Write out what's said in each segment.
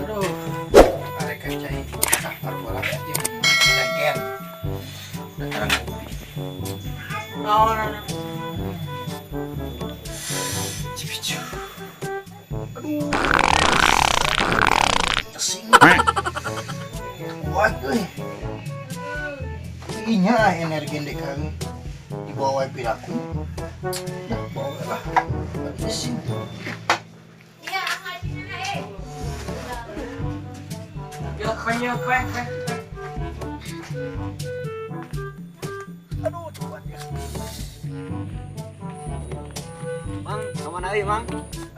Aduh, arek cai. Ah, baru bola aja. Dengken. Udah terang ngopi. Naon? Cipicu. Aduh. Kesing. Kuat euy. Inya energi ndek kang dibawa wae piraku. Ya, bawa lah. Kesing. Yo, pe, yo, pe, pe. Aduh, kuat ya. Mang, kemana euy, Mang?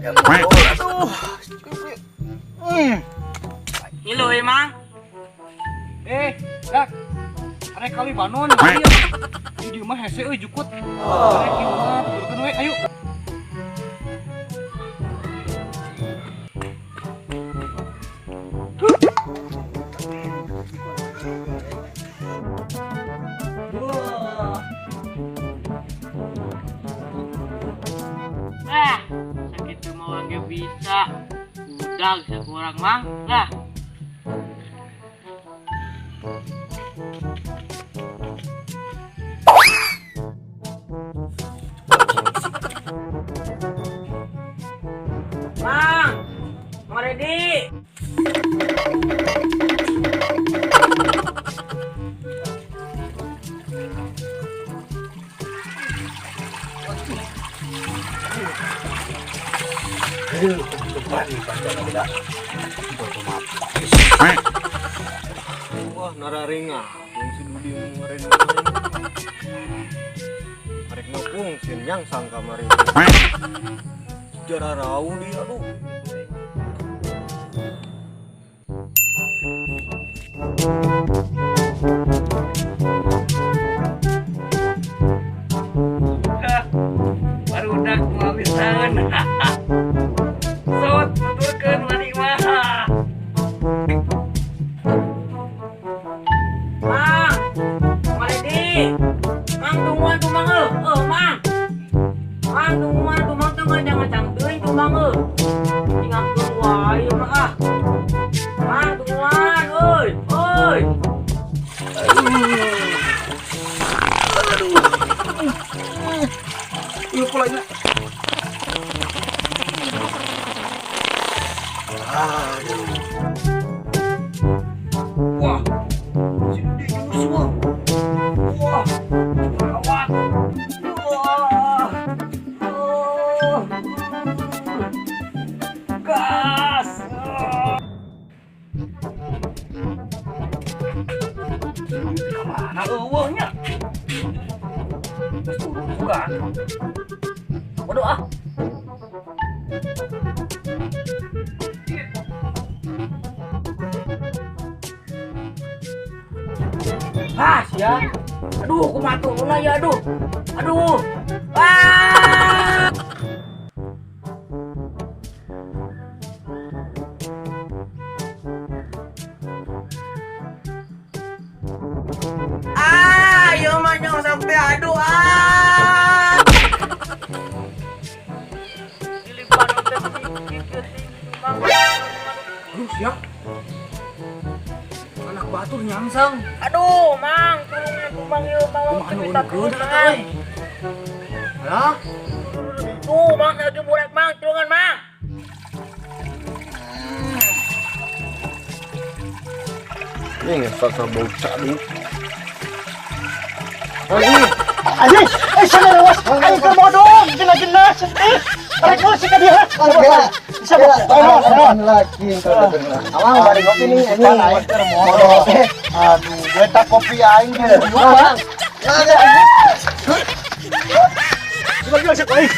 Ya, aduh. Ngilu euy, Mang. Eh, Dak. Arek kali banon. Ayo. Di dieu mah hese euy jukut. Arek ieu mah turunkeun we, ayo. Ah, sakitu mah ge bisa. Udah bisa kurang, Mang. Lah. Mang, Mang ready. Aduh, beban nih panjang beda. Wah, nararinga. Yang si Dudi kemarin. Arek ngepung sin nyangsang kamari. Sejarah rau dia aduh. Baru udah kuabisan. Sot, tuturkeun maning mah. Mang, Mang Edi. Mang tungguan tuh Mang euy. Eh, Mang. Mang tungguan tuh Mang teu ngajang-ngajang teuing tuh Mang euy. Tinggalkeun wae mah ah. Mang tungguan euy. Euy. Ieu polanya. Aduh. Wah, si Dudi nyusul. Wah, gawat. Wah. Oh. Gas. Kemana eueuh nya? Terus turun juga. Waduh ah. Ah, sia. Aduh, kumaha turunna ya, aduh. Aduh. Ah. Ah, ieu mah nyong sampai aduh ah. Aduh, siap. Anak batur nyangsang. Aduh, Mang, tulungan tuh Mang ieu Mang Kumaha teu bisa nuhunkeun turun, eta Mang. euy. Alah, Tuh, Mang lagi burak Mang, tulungan Mang. Ini ngesal bau cadu. Anjing, eh sana lewas, aing keur bodong, gena-gena, eh, arek naon sih ka dieu? Bisa naon, naon. Lagi Awang bari ngopi nih ini. Aing keur modong. Aduh, eta kopi aing geus lupa. Coba gila sih aing.